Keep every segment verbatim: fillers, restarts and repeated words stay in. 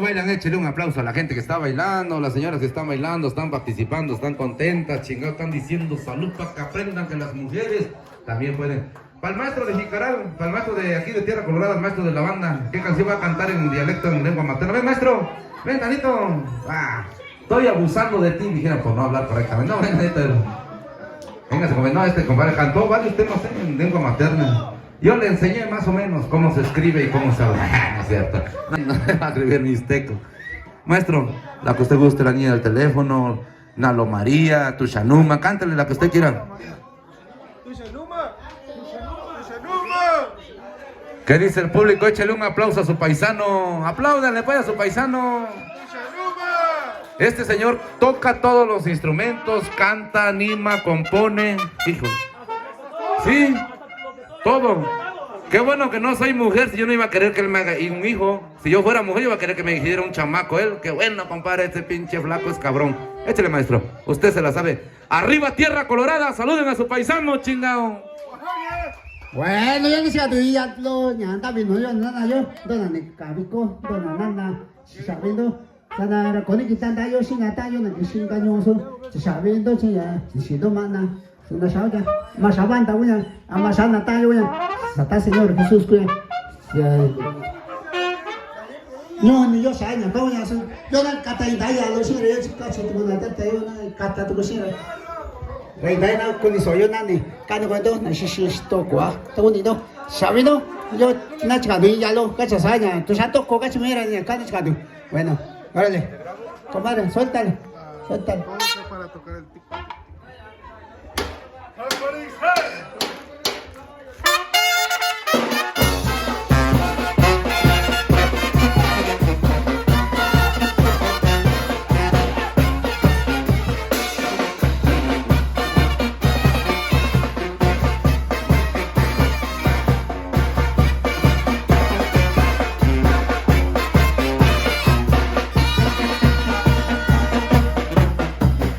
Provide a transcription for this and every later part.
Bailan, échele un aplauso a la gente que está bailando, las señoras que están bailando, están participando, están contentas, chingados, están diciendo salud para que aprendan que las mujeres también pueden. Para el maestro de Jicaral, para el maestro de aquí de Tierra Colorada, el maestro de la banda, ¿qué canción va a cantar en dialecto, en lengua materna? Ven, maestro, ven, tantito. Ah, estoy abusando de ti, dijeron por no hablar correctamente. No, ven, ahí está el- Venga, se come- no, este compadre cantó varios temas, eh, en lengua materna. Yo le enseñé más o menos cómo se escribe y cómo se habla. No es cierto. No, no me va a escribir mixteco. Maestro, la que usted guste, la niña del teléfono, Nalo María, Tushanuma, cántele la que usted quiera. ¿Qué dice el público? Échele un aplauso a su paisano. Apláudanle pues a su paisano. Este señor toca todos los instrumentos, canta, anima, compone. Hijo. Sí, todo. Qué bueno que no soy mujer, si yo no iba a querer que él me haga un hijo. Si yo fuera mujer, yo iba a querer que me hiciera un chamaco él. Qué bueno, compadre, este pinche flaco es cabrón. Échele, maestro. Usted se la sabe. Arriba, Tierra Colorada. Saluden a su paisano, chingao. Bueno, yo decía, tú ya lo, ya, también, no, yo, nada, yo, dona ni cabico, dona nana, sabiendo, sana, con el que tanta, yo, sin ata, yo, no, que sin cañoso, sabiendo, ya, si no, mana, sana, shauta, más avanta, una, amasana, ta, una, sata, Señor Jesús, que, ya, no, ni yo, saña, pa, una, su, yo, na, kata, y daya, lo, si, re, chica, si, tu, na, tata, yo, na, kata, tu, si, re, re, daya, na, con eso, yo, na, ni, kano, cuando, na, si, si, esto, cua, todo, ni, no, sabiendo, yo, na, chica, ni, ya, lo, cacha, saña, tu, santo, coca, chimera, ni, kano, chica, tú. Bueno, órale. Compadre, suéltale. Suéltale.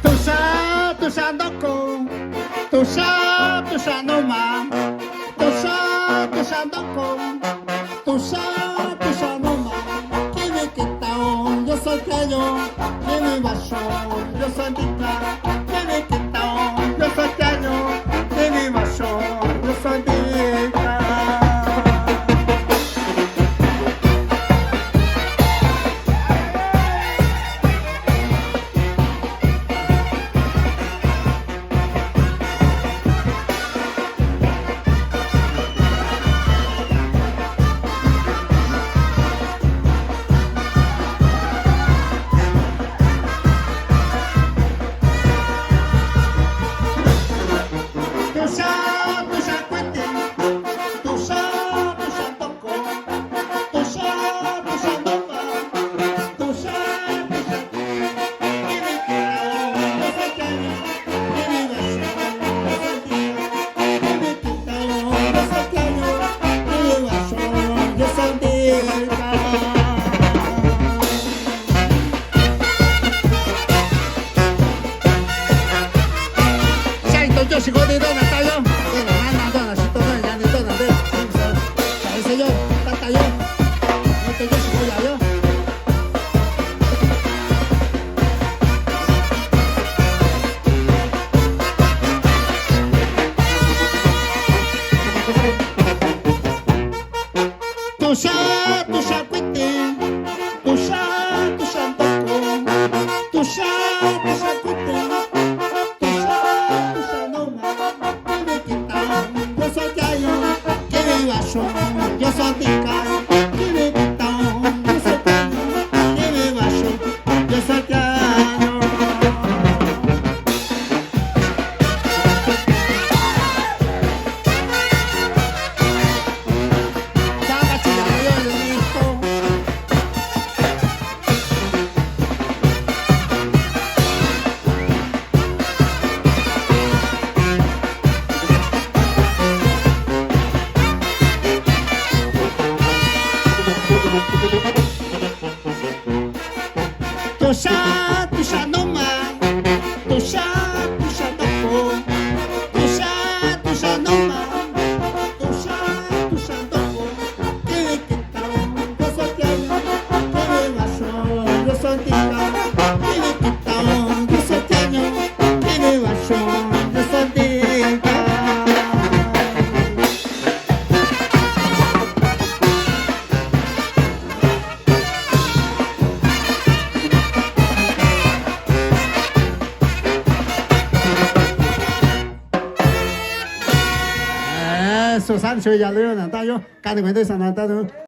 Tusa, tusa, ndoko. Tusa, tusa, noma. Tusa, tusa, ndoko. Tusa, tusa, noma. Kimi kitao, yo soy Cayo. Kimi basho, yo soy Tika. Kimi kitao, yo soy Cayo. Kimi basho, yo soy Tika. Tusa, tusa, cuete. Tusa, tusa, toco. Tusa, tusa, toco. Tusa, tusa, Tusa, tusa, cuete. Tusa, tusa, toco. Tusa, tusa, cuete. Tusa, tusa, noma. Kimi kitao, yo soy Cayo. Kimi basho, yo soy Tika. Kimi kitao, yo soy Cayo. Kimi basho, yo soy Cayo. Tusa, tusa, noma. Tusa, tusa, toco. Tusa, tusa, noma. Tusa, tusa, toco. Kimi kitao, yo soy Cayo. Kimi basho, Sua sab ntshe yog lawm na ntaj yuav kav nws kom ntej xa na ntaj.